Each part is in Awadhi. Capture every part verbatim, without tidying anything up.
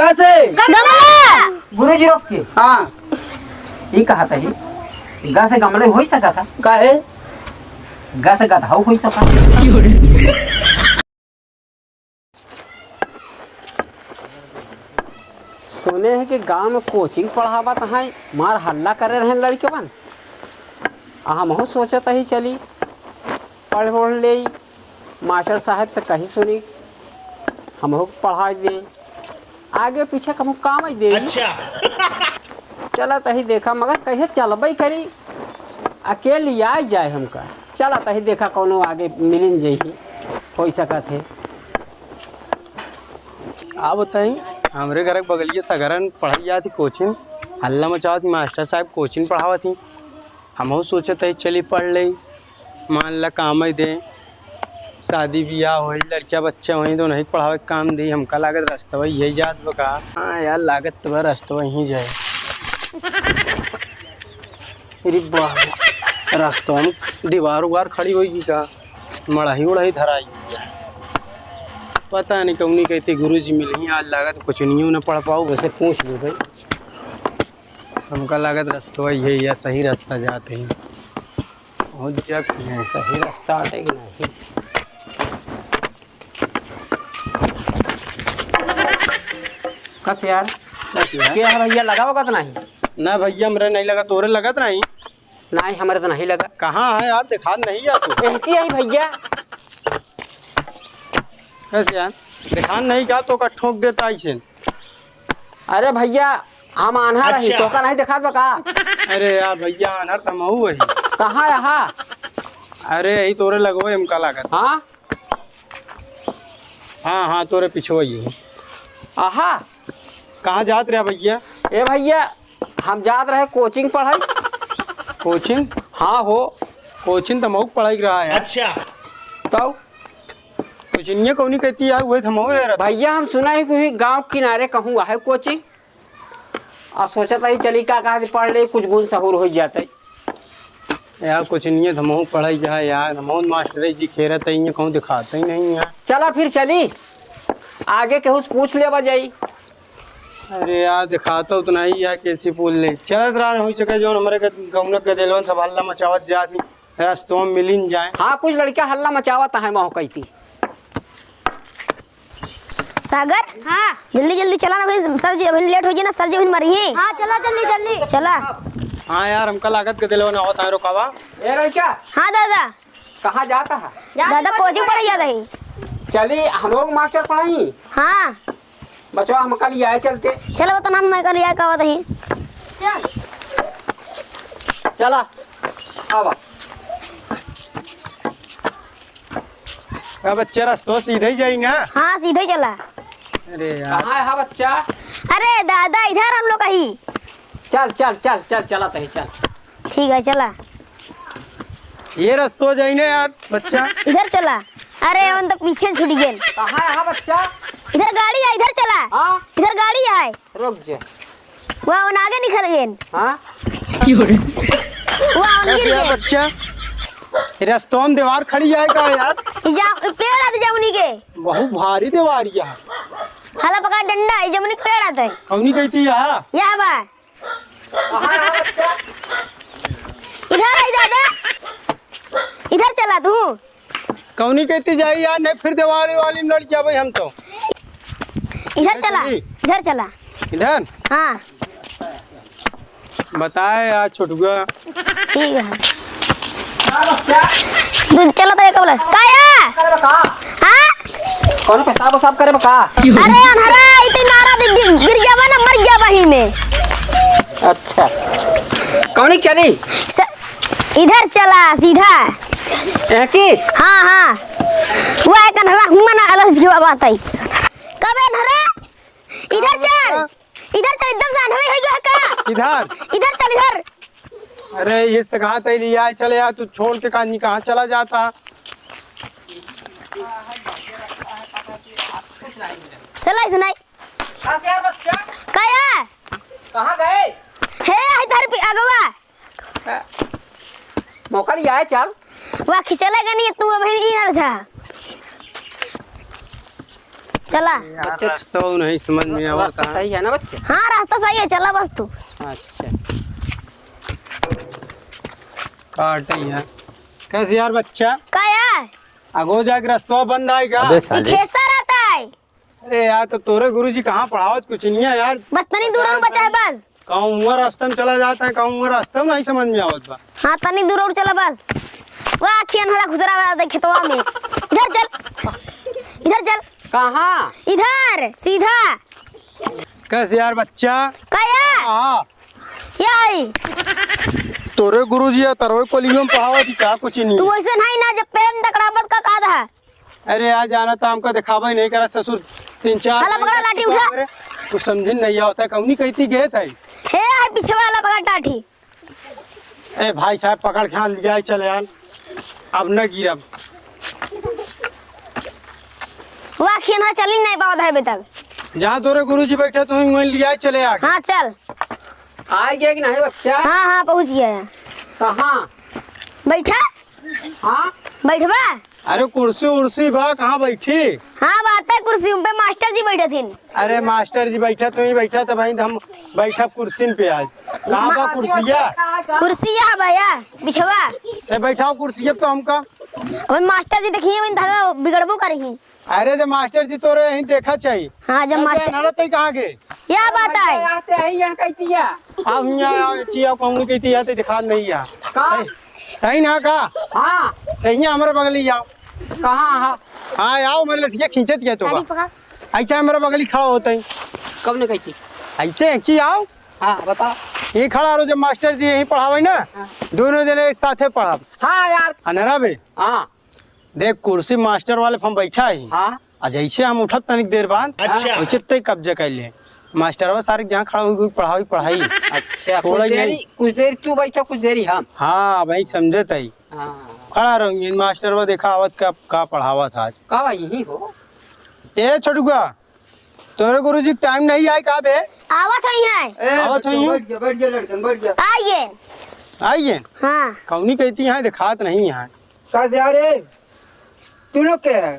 कैसे? गमला। गुरुजी रोक के। हाँ। ई कहा था ही, ग से गमले होइ सका था? काहे? ग से गधऊ होइ सका। सुने हैं कि गाँव में कोचिंग पढ़ावत हैं, मार हल्ला करे रहेन लड़कवन। आ हमहू सोचत ही चली पढ़ ओढ़ लेई, मास्टर साहब से कही सुनी, हमहू के पढ़ाई दे, आगे पीछे कहूँ काम ही दे। अच्छा। चला तही देखा, मगर कहिए चलबे करी, अकेले आइ जाए हमका। चला तही देखा, कौनो आगे मिलिन जइही, होइ सकत है। आ बताई, हमरे घर के बगलिए सगरन पढ़ाई जात ही कोचिंग, हल्ला मचावत ही, मास्टर साहब कोचिंग पढ़ावत ही। हमहू सोचत ही चली पढ़ लेई, मान ला काम ही दे, शादी बियाह होई, लड़किया बच्चा होई तो उन्हीं के पढ़ावे के काम दी। हमका लागत रस्तवा यही जात बा का? हाँ यार, लागत तो बा रस्तवा यहीं जाए। अरे वाह, रस्तवा में दीवार उवार खड़ी होई का? मड़ाही उड़ाही धराई। पता नहीं कौनी कहती गुरुजी मिलही, आज लागत कुछ नहीं न पढ़ पाऊ। वैसे पूछ लो भाई। हमका लागत रस्तवा यही या सही रस्ता जात ही। बहुत जग है, सही रस्ता आटे कि नहीं? कस यार। कस यार। के है भैया, लगा होगा तो नहीं? ना भैया, हमरे नहीं लगा, तोरे लगत नहीं? नहीं, हमरे तो नहीं लगा। कहाँ है यार, दिखात नहीं यार तू। एहकी आई भैया। कस यार, दिखात नहीं क्या, तो का ठोक देता ऐसे। अरे भैया, हम आन्हर रही, अच्छा। तोका नहीं देखात बा का? अरे यार भैया, आन्हर त हमहू है। कहाँ है, हाँ? अरे यही तोरे लगवे हमका लागत। हाँ? हाँ, हाँ, तोरे पिछवा ही है। आहा। कहाँ जात रहा भैया? ए भैया, हम जात रहे कोचिंग पढ़ाई। कोचिंग? हाँ हो। कोचिंग त मऊ पढ़ाई रहा है। अच्छा। तो? कोचिंग ये कौनी कहती है, वही त मऊ है रहता। भैया, हम सुना है कि वही गाँव किनारे कहूँ है कोचिंग। आ सोचत ही चली का कहा पढ़ ले, कुछ गुण सहूर हो जाते। यार, कुछ नहीं है, हमहू पढ़ाई है यार, हमहू मास्टर जी खेरत है, ये कहूँ दिखाते ही नहीं यार। चला फिर चली, आगे केहू से पूछ लेवा जाई। अरे यार, दिखाता उतना ही यार, कैसे पूछ ले। चलत रहा, हो सके जो हमरे के गौनक के दिलवन सब हल्ला मचावत जात ही, रस्तों में मिलिन जाए। हाँ, कुछ लड़का हल्ला मचावत है, मैं कहती। सागर। हाँ। जल्दी जल्दी चला ना भाई, सर जी अभी लेट हो जाए ना, सर जी अभी मरी है। हाँ, चला जल्दी जल्दी। चला। हाँ यार, हमका लागत के दिलवा ना होता है रुकावा। ए लड़का। हाँ दादा। कहाँ जाता है? दादा कोचिंग पढ़े जाता है। चली हम लोग मास्टर पढ़ाई। हाँ। बचवा हम कल आए चलते। चलो तो नान मैं कल आए का बताई। चल। चला। आवा। अब बच्चा रस्तो सीधे ही जाई ना? हाँ, सीधे ही चला। अरे यार। कहाँ है, हाँ, बच्चा? अरे दादा, इधर हम लोग कहीं। चल, चल, चल, चल, चला तही, चल। ठीक है, चला। ये रस्तो जाई ना यार, बच्चा। इधर चला। अरे, हम तो पीछे छूट गए। कहाँ है, हाँ, बच्चा? इधर गाड़ी है, इधर चला। हाँ? इधर गाड़ी है। रुक जा। वाह, उन आगे निकल गए। हाँ? वाह, उन गिर गए। बच्चा, रस्तों में दीवार खड़ी है का यार? ई जा, पेड़ आते जामुनी के। बहुत भारी दीवार है। हाला पकड़ा डंडा, ई जामुनी के पेड़ आते। कौनी कहती है? यह बा। इधर आई दादा, इधर चला तू। कौनी कहती जाई यार, नहीं फिर दीवार वाली में लड़ जाबे हम तो। इधर चला, चली। इधर चला। इधर? हाँ। बताए यार छोटुआ। ठीक है। तू चला तो एक बोला। काया? हाँ? कौन पेशाब उसाब करे बा का? अरे अनहरा, इतनी नारा दे, गिर, गिर जाबा ना, मर जाबा ही में। अच्छा। कौनी चली? स-, इधर चला सीधा। यहाँ की? हाँ, हाँ। वो एक अनहरा हुआ ना, अलग जी बात आई। कबे अनहरा? इधर चल। इधर चल, एकदम से अनहरा हो गया का? इधर। इधर चल, इधर। अरे, इस तो कहाँ तई लिया है? चले यार, तू छोड़ के कहाँ, कहाँ चला जाता? चला, इस नहीं। काया? कहाँ गए? हे, इधर भी अगवा। मौका लिया है, चल। वाह, खिंचले का नहीं, तू अभी इधर जा। चला। यार, बच्चा, रास्ता नहीं समझ में आवत रास्ता है। सही है ना बच्चा? हाँ, रास्ता सही है, चला बस तू। अच्छा। काटे यार। कैसे यार बच्चा? का यार? अगो जाके रस्तवा बंद आएगा। अबे ई साले। खेसा रहता है। अरे यार, तो तोरे गुरुजी कहाँ पढ़ावत कुछ नहीं है यार। बस तनी दूर बचा है बस। कहूँ हुआ रास्ता में चला जाता है, कहूँ हुआ रास्ता में नहीं समझ में आवत बा। हाँ, तनी दूर और चला बस। वाह, अखियन हरा घुसरा हुआ है खेतवा में। इधर चल, इधर चल। कहाँ? इधर सीधा। कैसे यार बच्चा? का यार? हाँ। या है। तोरे गुरुजी या तरोय कोलियो में पढ़ावत ही का कुछ नहीं? तू वैसे नहीं ना, जब प्रेम तकड़ावत का का था। अरे यार, जाना तो हमका दिखावा ही नहीं करा ससुर। तीन चार हला पकड़ा, लाठी उठा। अरे, कुछ समझ नहीं आवता है, कौनी कहती गए था। हे, है पीछे वाला पकड़ टाठी। ए भाई साहब, पकड़ के हाथ लिया चले यार, अब न गिरब। वाह, खेन है, चली नहीं पावत है बेटा। जहाँ तोरे गुरुजी बैठे, तू वहीं लिया चले आगे। हाँ, चल। आ गया कि नहीं बच्चा? हाँ, हाँ, पहुँच गया है। कहाँ? बैठा। हाँ? बैठबा? अरे कुर्सी उर्सी बा, कहाँ बैठी? हाँ, बात है, कुर्सी पे मास्टर जी बैठे थे। अरे मास्टर जी बैठा, तू ही बैठा, तो भाई हम बैठा कुर्सी पे आज। कहाँ बा कुर्सिया? कुर्सिया है भैया, बिछवा। से बैठाओ कुर्सिया तो हमका। अबे मास्टर जी देखिए, मैं दादा बिगड़बो करही। अरे तो मास्टर जी तोरे यहीं देखा चाहिए। हाँ, जब अरे मास्टर अनहरा तई कहाँ गए? या बात है। आते हैं यहाँ कहती है। आप यहाँ आओ, कि आप कहूँगी कहती है, तो दिखा नहीं है। कहाँ? तई ना का? हाँ। तई यहाँ हमारे बगल ही आओ। कहाँ? हाँ। हाँ, आओ, मेरे लठिया खींचत गया तो का? ऐसा हमारे बगल ही खड़ा होता है। कब ने कहती? ऐसे है कि आओ। हाँ, बताओ। ये खड़ा रहो, जब मास्टर जी यहीं पढ़ावे ना, हाँ। दोनों जने एक साथे पढ़ब। हाँ यार। अनहरा बे। हाँ। देख, कुर्सी मास्टर वाले पे हम बैठा ही। हाँ। आ जैसे हम उठब तनिक देर बाद, अच्छा। वैसे तय कब्जा कर ले। मास्टरवा सारे जहाँ खड़ा हुई, हुई पढ़ाई, पढ़ाई। अच्छा, थोड़ा कुछ ही देरी, नहीं। कुछ देर तू बैठा, कुछ देरी हम। हाँ, भाई समझे तई। हाँ। खड़ा रहो, ये मास्टरवा देखा आवत का, का पढ़ावत आज। का भाई यही हो? ए छोटुआ, तोरे गुरुजी टाइम नहीं आए का बे? आवत ही है। ए, आवत बच्चा, ही है? बैठ जा, बैठ जा, लड़कन, बैठ जा। आइए। आइए? हाँ। कौनी कहती है, दिखात नहीं है। का से आ रे? तू लोग के है?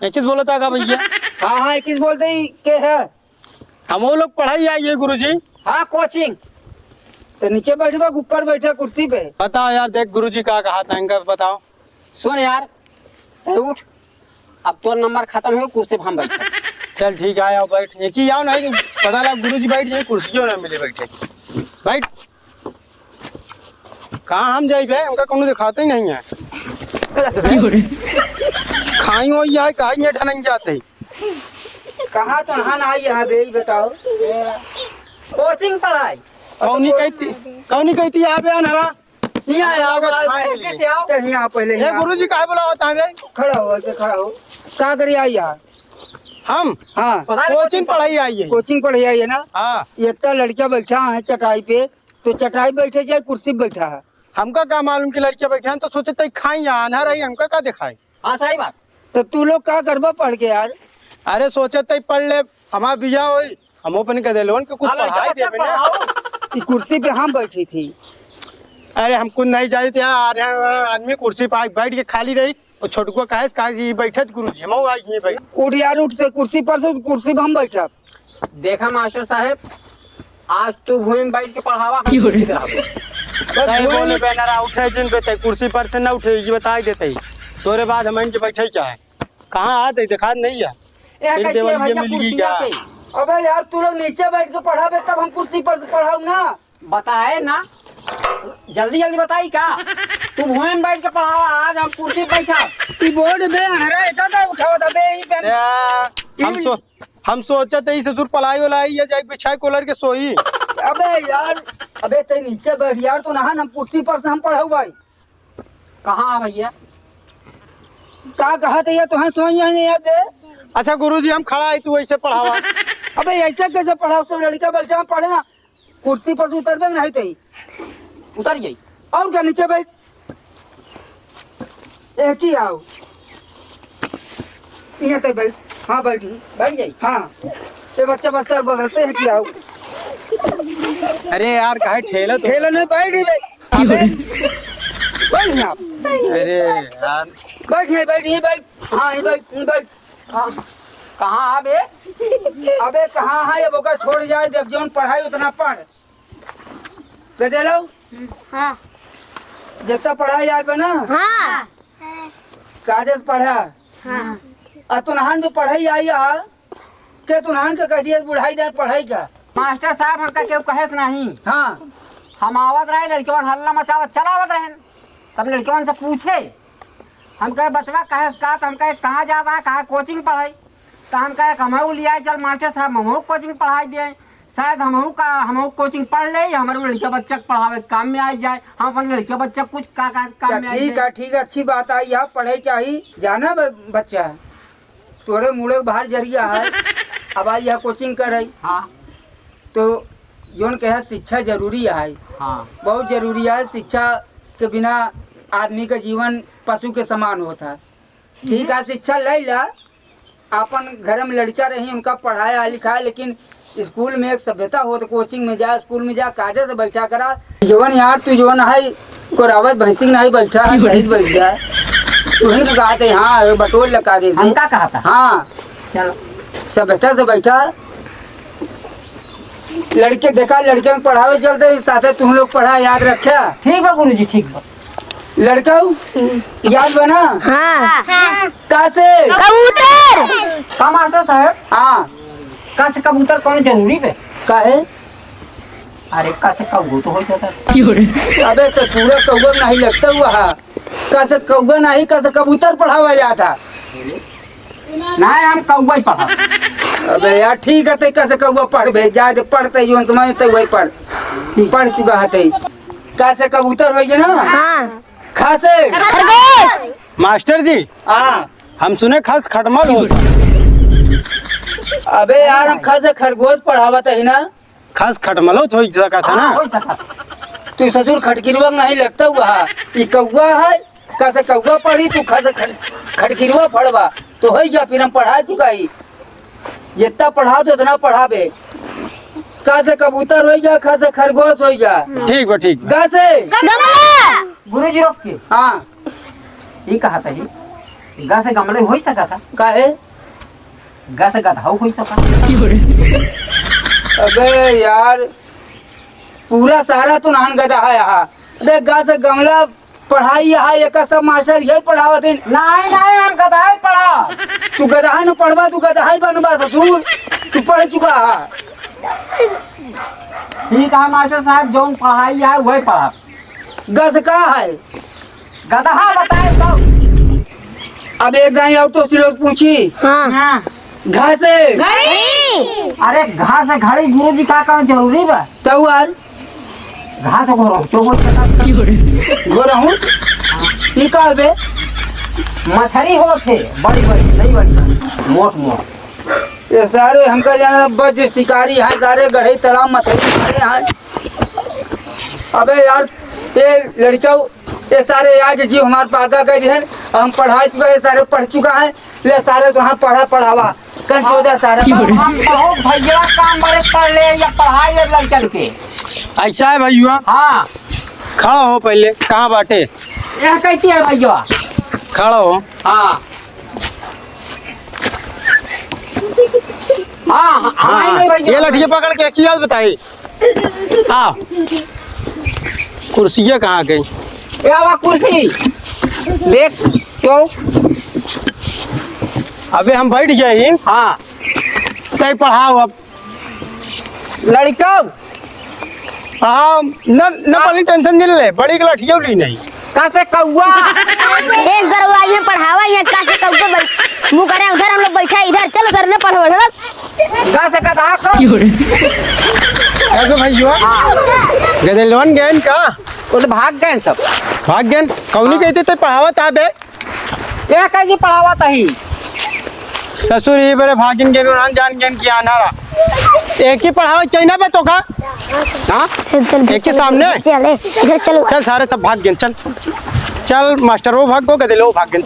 एक चीज बोला था का भैया? हाँ, हाँ, एक चीज बोलते ही के है? हम वो लोग पढ़ाई आई है गुरुजी। हाँ, कोचिंग। तो नीचे बैठबा, ऊपर बैठा कुर्सी पे। बताओ यार, देख गुरुजी का कहा था, इनका बताओ। सुन यार, ए, उठ। अब तोर नंबर खत्म हो, कुर्सी पे हम बैठे। चल ठीक है, आओ बैठ। एक ही आओ नहीं, पता लगा गुरुजी बैठ जाए, कुर्सियों ना मिले बैठे। बैठ। कहाँ हम जाइबे? हमका कौनो देखाते ही नहीं है। खाई हो या है, कहाँ ये ढनन जाते? कहाँ तो हाँ ना आई यहाँ बे, ई बताओ। कोचिंग पढ़ाई। कौनी कहती, कौनी कहती यहाँ बे अनहरा? यहाँ आओ, आओ, आओ, खाए पहले ले। से आओ। यहाँ पहले ए, यहाँ। गुरुजी काहे बुलावत हैं बे? खड़ा हो, ऐसे खड़ा हो। का करी आई यहाँ? हम? हाँ। पढ़ाई कोचिंग पढ़ाई आई है। कोचिंग पढ़ाई आई है ना? हाँ। ये इतना लड़का बैठा है चटाई पे, तो चटाई बैठे चाहे कुर्सी पे बैठा है। हमका का मालूम कि लड़का बैठा है, तो सोचे तई खाई यहाँ, अनहरा ही, हमका का दिखाई? हाँ, सही बात। तो तू लोग का करबा पढ़ के यार? अरे सोचे तई पढ़ ले, हमार बिया होई, हम अपन के देलवन के कुछ हाँ, लड़का पढ़ाई बच्चा देबे ना। पढ़ाओ। ई कुर्सी पे हम बैठी थी। अरे हम कुछ नहीं जाइत यार, आदमी कुर्सी पे आके बैठ के खाली रही, और छोटकुआ कहे, कहे जी बैठत गुरुजी, हम आई ही बैठ। उठ यार, उठ से कुर्सी पर से, कुर्सी पे हम बैठब। देखा मास्टर साहेब, आज तू भूमि में बैठ के पढ़ावा, हम कुर्सी पे रहबो। सही बोले बे अनहरा, उठे जिन बे तई कुर्सी पर से ना उठे, ये बताई देते ही। तोरे बाद हम इनके बैठे क्या है? कहाँ आते, दिखात नहीं है। ए, फिर कहती है, देवलिया भैया, मिल गई कुर्सी क्या? आते। अबे यार, तू लोग नीचे बैठ के पढ़ाबे, तब हम कुर्सी पर से पढ़ाऊ ना। बताए ना, जल्दी जल्दी बताई का? तू भूमि में बैठ के पढ़ावा, आज हम कुर्सी पे बैठा। ई बोर्ड बे अनहरा, एका का उठावत बे, ई पेन। ए, हम ई सो-, हम सोचत ही ससुर पलाई वाला आई है, जाके बिछाए कूलर के सोई। अबे यार, अबे ते नीचे बैठ यार, तो नहा हम कुर्सी पर से हम पढ़ाऊ भाई। कहाँ है भैया? का कहत है ये, तोहे समझ में नहीं आते? अच्छा गुरुजी, हम खड़ा है, तू ऐसे पढ़ावा। अबे ऐसे कैसे पढ़ाओ? सब लड़का बच्चा पढ़े ना, कुर्सी पर से उतरबे नहीं तई। उतर जाई। और क्या, नीचे बैठ। ए, की आओ। यहाँ तक बैठ। हाँ, बैठ। बैठ जाई। हाँ। ये बच्चा बस्ता बगलते हैं, की आओ। अरे यार, काहे ठेला तो? ठेला नहीं, बैठ ही बैठ। हाँ, बैठ। बैठ यहाँ। अरे यार। बैठ, ये बैठ, ये बैठ। हाँ, ये बैठ, ये बैठ। हाँ। कहाँ है बे? अबे कहाँ है, अब ओका छोड़ जाए, जब जौन पढ़ाई उतना पढ़। कह दे लो? हाँ। जितना पढ़ाई याद बा ना? हाँ। कायदे से पढ़ा। हाँ। आ तुनहन भी पढ़ाई आई आ, के तुनहन के कह दिए बुढ़ाई जाए पढ़ाई का? मास्टर साहब, हमका केहू कहेस नहीं। हाँ। हम आवत रहे, लड़कवन हल्ला मचावत चलावत रहेन। तब लड़कवन से पूछे, हम कहे, "बचवा, कहेस का?" तो हम कहे, "कहाँ जात है?" कहा, "कोचिंग पढ़ाई।" तो हम कहे, "हमहू लिया चल मास्टर साहब, हमहू कोचिंग पढ़ाई दे, शायद हमहू का, हमहू कोचिंग पढ़ ले, हमारे लड़का बच्चा के पढ़ावे के काम में आ जाए, हम अपन लड़का बच्चा कुछ का, का काम तो में आ ठीक जाए।" है, ठीक है, अच्छी बात आई, यहाँ पढ़े चाही, जाना ब-, बच्चा। तोरे मुड़े के बाहर जरिया है, अब आई यहाँ कोचिंग कर है। हाँ। तो जौन कहे शिक्षा जरूरी है, हाँ। बहुत जरूरी है। शिक्षा के बिना आदमी का जीवन पशु के समान होता है। ठीक है, शिक्षा ले ला, अपन घर में लड़का रही, उनका पढ़ाया लिखाया, लेकिन स्कूल में एक सभ्यता हो तो कोचिंग में जा, स्कूल में जा, कायदे से बैठा करा। जवन यार तू जवन है, कोरावत भैंसी के नहीं बैठा है, सही बैठ जा। तू इनका कहा थे, हाँ, बटोर लगा दे से। हमका कहा था? हाँ। चलो। सभ्यता से बैठा। लड़के देखा, लड़के में पढ़ावे चलते, साथे तुम लोग पढ़ा याद रख्या। ठीक बा गुरुजी, ठीक बा। लड़का याद बना? हाँ। कहाँ से? कबूतर। का मास्टर साहब? हाँ। का से कबूतर कौन जरूरी बे? काहे? अरे, का से कौगो तो हो जाता। अबे, तो पूरा कौवा नहीं लगता हुआ है। का से कौवा नहीं, का से कबूतर पढ़ावा जाता। नहीं, हम कौवा ही पढ़ा। अबे यार, ठीक है, ते का से कौवा पढ़ बे, जाए दे, पढ़ते ही उन समय ते वही पढ़। ठीक। पढ़ चुका है ते। का से कबूतर हो गया ना? हाँ। खा से? खरगोश। मास्टर जी, हाँ। हम सुने खस खटमल होत। अबे यार, हम खस खरगोश पढ़ावत ही ना। खस खटमल होत हो सकत है ना? हाँ, हो सकत। तू ससुर खटकिरवा नहीं लगता हुआ है। ई कौवा है, खस कौवा पढ़ी, तू खस खट-, खटकिरवा पढ़वा। तो हो गया, फिर हम पढ़ा चुका ही। जितना पढ़ा दो, उतना पढ़ाबे। का से कबूतर हो गया, ख से खरगोश हो गया। ठीक बा, ठीक बा। ग से गमला। गुरुजी रोक के। हाँ। ई कहा था जी, ग से गमले हो ही सका था। काहे? ग से गधा हो ही सका। अबे यार, पूरा सारा तो नान गधा है यहाँ। अबे ग से गमला पढ़ाई है, एक सब मास्टर यही पढ़ावत हैं। नहीं, नहीं, हम गधाई पढ़ा। तू गधा न पढ़बा, तू गधाई बनबा ससुर। तू पढ़ चुका है। ठीक है मास्टर साहब, जौन पढ़ाई है वही पढ़ा। ग से का है? गधा बताए तो। अब एक दाई और तो लोग पूछी। हाँ। हाँ। घ से। घड़ी। अरे घ से घड़ी गुरुजी का कहना जरूरी बा? तउ यार। घ से घोरहुचो बोल सकत। घोरहुच? ई का बे? मछरी होत है, बड़ी बड़ी, नहीं बड़ी बड़ी, मोट मोट। ये सारे हमका जाना बज शिकारी है, सारे गढ़ई तालाब मछरी मारे हैं। अबे यार, ये लड़का ये सारे आज जीव हमार पाका कह दिहन, हम पढ़ा चुका है, सारे पढ़ चुका है, ले सारे तो हम पढ़ा पढ़ावा, कंचोदा सारे। हम बहुत भैया काम बड़े पढ़ ले या पढ़ाई ले लड़कन के। ऐसा है भैया। हाँ। खड़ा हो पहले, कहाँ बाटे? यह कहती है भैया। खड़ा हो। हाँ। हाँ, हाँ, हाँ, हाँ, नहीं भैया। ये लठिया पकड़ के एक ही बात बताई। हाँ। कुर्सिया कहाँ गई? ये आवा कुर्सी। देख, क्यों? अबे हम बैठ जाई। हाँ। तय पढ़ाओ अब। लड़िकौ। हाँ, न, न हाँ। बड़ी tension जिन ले, बड़ी के लठिया ली नहीं। का से कौआ? ए सरवा, ये पढ़ावा, ये का से कौआ बै-, मुँह करे उधर, हम लोग बैठा इधर। चलो सर, न पढ़ो, चलो। का से गधा को? अबे भैया, हाँ। गदेलवन गए का? वो तो भाग गए सब। भाग गए? कौनी हाँ। कहते थे पढ़ावत आ बे? ये का जी पढ़ावत ही? ससुर ही बड़े भागिन के नाम जान गए कि आनारा। एक ही पढ़ावत चाहिए ना बे तो का? हाँ? चल, चल, एक के चल, सामने? चल, ए, इधर चलो। चल सारे सब भाग गए, चल। चल मास्टर वो भाग गो, गदेलो भाग गए, चल।